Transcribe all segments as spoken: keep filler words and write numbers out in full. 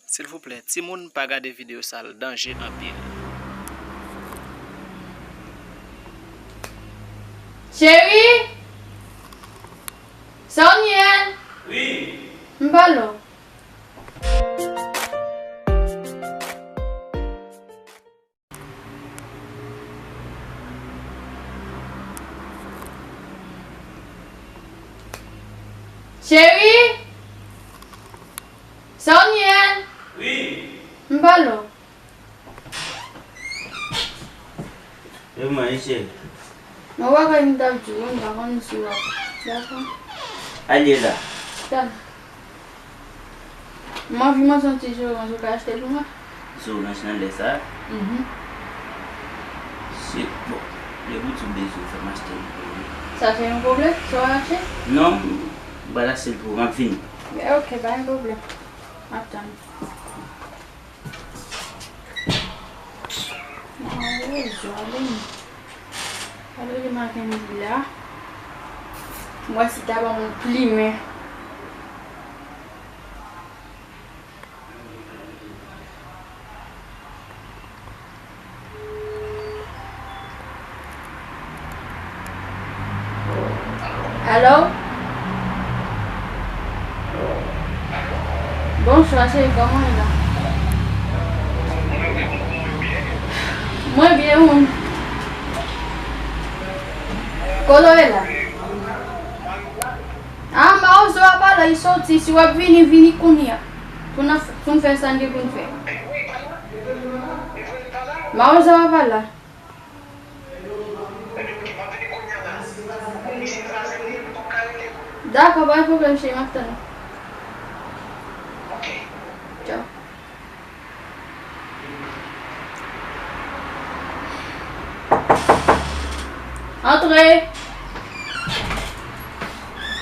Silvouplè, timoun pa gade videyo sa, l danje anpil. Cheri! Sa w ye? Wi. M pale w. Cheri! Sa w ye? Wi. M pale w. E mwen, e cheri. Mwen pa konn m t ap di w, m pa konn si w ap dakò. Al ye la. Talè. M anvi manje yon ti zoranj, ou ka achte l pou mwen? Zoranj nan lè sa a? Mhm. Se, bon, depi w di w bezwen fè m achte l pou ou. Sa se yon pwoblèm? Sa w achte? Non, m pral achte l pou ou, m ap vini. Ok, pa gen pwoblèm. M ap tann. Mwen rezo a vini. Gade li maten li la. Mwen si ta ban mwen plimen. Alo? Bonswa, cheri, kòman w ye la? Mwen byen, ou menm? Kote w ye la? A, mawozo a pa la, li soti. Si w ap vini, vini kounye a. Pou n, pou n fè sa n gen pou n fè. Mawozo a pa la. Dakò, pa gen pwoblèm, cheri, m ap tann ou. Tchaw. Antre.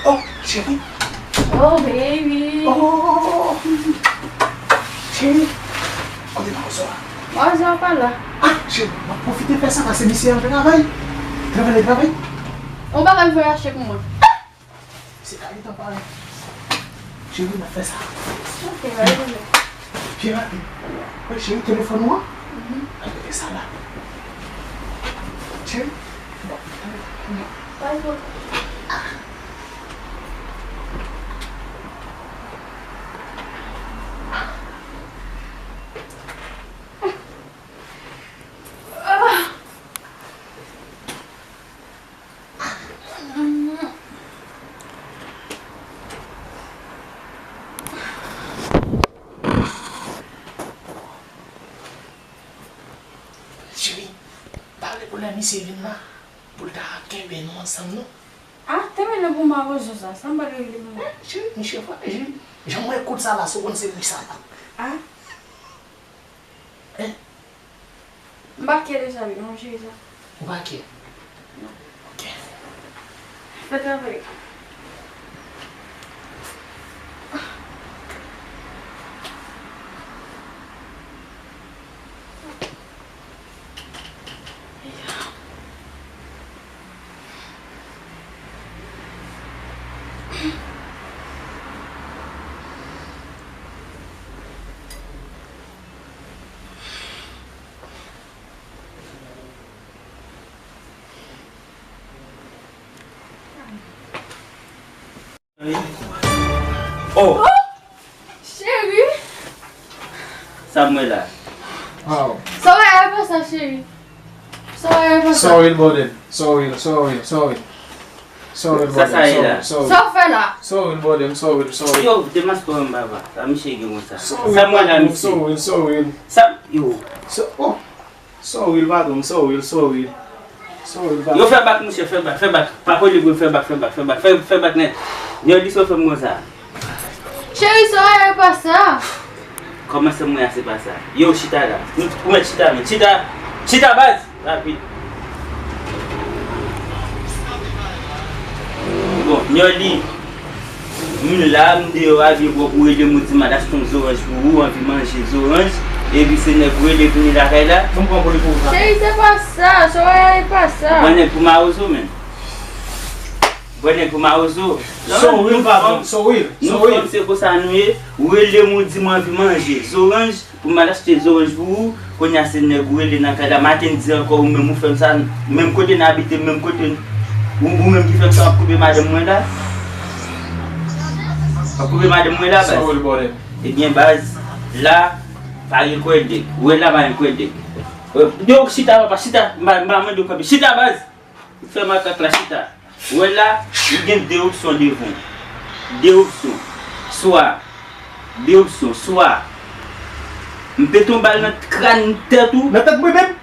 Oh, cheri. Oh, baby. Oh, cheri. Kote mawozo a? Mawozo a pa la. Ah, cheri, m ap pwofite fè sa paske misye an travay. Travay, travay. Ou pa ka voye achte pou mwen. Se ka gentan pare. Cheri, n ap fè sa. Ok, pa gen pwoblèm. Byen rapid. Wi, cheri, telefòn ou an? Mhm. Ann mete sa la. Cheri, bon, pa gen pwoblèm. Cheri, pare pou lè misye vin la, pou l ta kenbe nou ansanm, non? Ah, te rele pou mawozo sa, sa m pral rele pou mwen. Eh, cheri, misye frape, cheri. Jan mwen kout sa la, si w konn se ri sa la. Ah. Eh. M pa kè de sa, wi, non, cheri, sa. Ou pa kè? Non. Ok. Fè travay. Oh! Cheri! Sa m wè la? Wow. Sa w wè a pa sa, cheri. Sa w wè a pa sa. Sorry, bòdèl. Sorry, sorry, sorry. Sorry, bòdèl. Sa sa ye la? Sorry, sorry. Sa w fè la? Sorry, bòdèl. Sorry, sorry. Yo, demaske w an baba. Sa misye gen konsa. Sorry, sa m wè la, misye. Sorry, sorry. Sa, yo. So, oh. Sorry, patwon, sorry, sorry. Sorry, patwon. Yo, fè bak, mesye, fè bak, fè bak. Pa kole pou l, fè bak, fè bak, fè bak, fè, fè bak nèt. Yo, di sa w fè m konsa. Cheri, sa w wè a pa sa. Kòman sa m wè a se pa sa? Yo, chita la. Ou mèt chita, men. Chita, chita, baz. Rapid. Bon, Nyòli. M la, m deyò a, vye bwòp ou rele m, ou di m a t achte yon zoranj pou ou, anvi manje zoranj, epi se nèg ou rele vini lakay la. Bon, pran pou li pou ou sa. Cheri, se pa sa, sa w wè a, e pa sa. Pran nèg pou mawozo, menm. Bwè nèg pou mawozo. Son wil, patwon, son wil, son wil. Nou fanm se konsa nou ye. Ou rele m, ou di m anvi manje zoranj, pou m al achte zoranj pou ou. Kounye a se nèg ou rele nan kay la, maten di ankò ou menm ou fè m sa, menm kote n abite, menm kote n, ou, ou menm ki fè m sa, w ap koupe madanm mwen la. W ap koupe madanm mwen la, baz. Son wil, bòdèl. Ebyen, baz, la, pa gen kwèdèk. Ou wè la, pa gen kwèdèk. Yo, chita, papa, chita. M pa, m pa mande w kanpe. Chita, baz. Fè makak la chita. Ou wè la, ou gen de opsyon devan w. De opsyon. Swa. De opsyon. Swa m pete yon bal nan kràn tèt ou. Nan tèt mwen menm?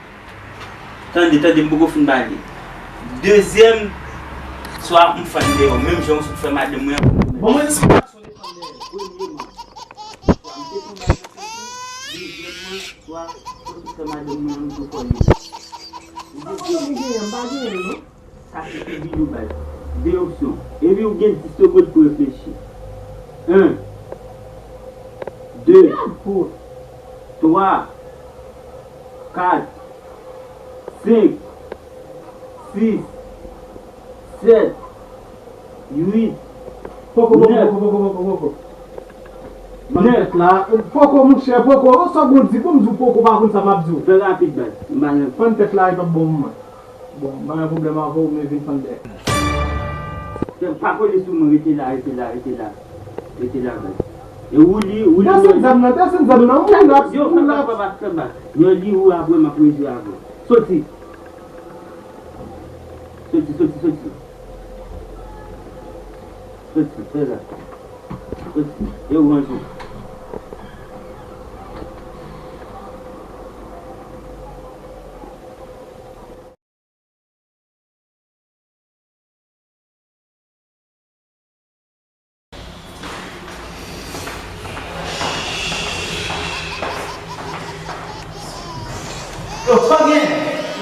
Tande, tande, m poko fin pale. Dezyèm, swa m fann dèyè w, menm jan w sot fè madanm mwen an. Bon, mwen esplikasyon de fann dèyè. Premyèman, swa m pete yon bal nan tèt ou. Dezyèmman, swa m sot fè madanm mwen an, m tou kòl li. Ou gen de opsyon. Sa se figi nou, baz. De opsyon. Epi ou gen dis segonn pou reflechi. En, de, twa, kat, senk, sis, sèt, uit, nèf. Poko, poko, poko, poko, poko, poko. Fann tèt la. Poko, monchè, poko. Sa w konn di pou m di w poko, pa konn sa m ap di w. Fè rapid, baz. M pa nan. Fann tèt la, e p ap bon pou mwen. Bon, m pa gen pwoblèm avè w, men vin fann dèyè. Frè, pa kole sou mwen, rete la, rete la, rete la. Rete la, baz. E Wouli, Wouli. Desann zam nan, desann zam nan, Wouli la, yo, Wouli la. Papa, papa, papa. Yo, li ou apre, m ap rejwi avè w. Soti. Soti, soti, soti. Soti, fè la. Soti. E ou rantre. Yo, sa gen?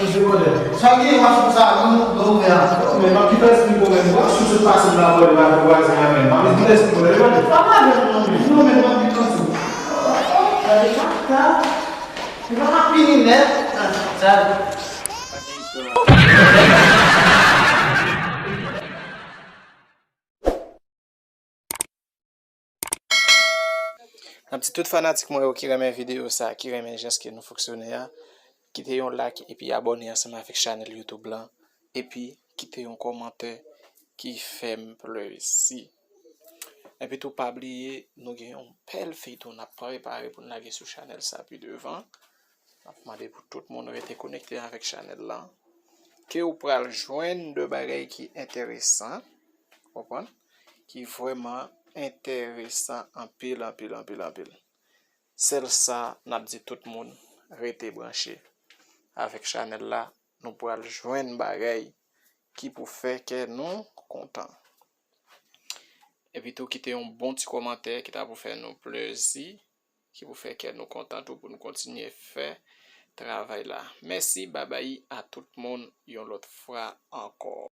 Mesye Bòdè. Sa gen, machin sa, nou, nou ouvè a. Yo, men m ap kite espri pwoblèm, bò, si w sot pase m la, bò, li pa vwazen an, men m ap kite espri pwoblèm, bò. Pa pale, non, men. Non, men m ap kite espri. Gade, sa, sa. Li pa ka fini nèt. Sa. N ap di tout fanatik mwen yo ki renmen videyo sa, ki renmen jan ke nou fonksyone a, kite yon like epi abòne ansanm avèk chanèl YouTube lan, epi kite yon kòmantè ki fè m plezi. Epi tou pa bliye, nou gen yon bèl feyton n ap prepare pou n lage sou chanèl sa pi devan. M ap mande pou tout moun rete konekte avèk chanèl lan. Ke w pral jwenn de bagay ki enteresan, konprann? Ki vrèman enteresan anpil, anpil, anpil, anpil. Sèl sa, n ap di tout moun, rete branche avèk chanèl la. Nou pral jwenn bagay ki pou fè kè nou kontan. Epi tou, kite yon bon ti kòmantè ki ta pou fè nou plezi, ki pou fè kè nou kontan tou pou nou kontinye fè travay la. Mèsi, babay a tout moun yon lòt fwa ankò.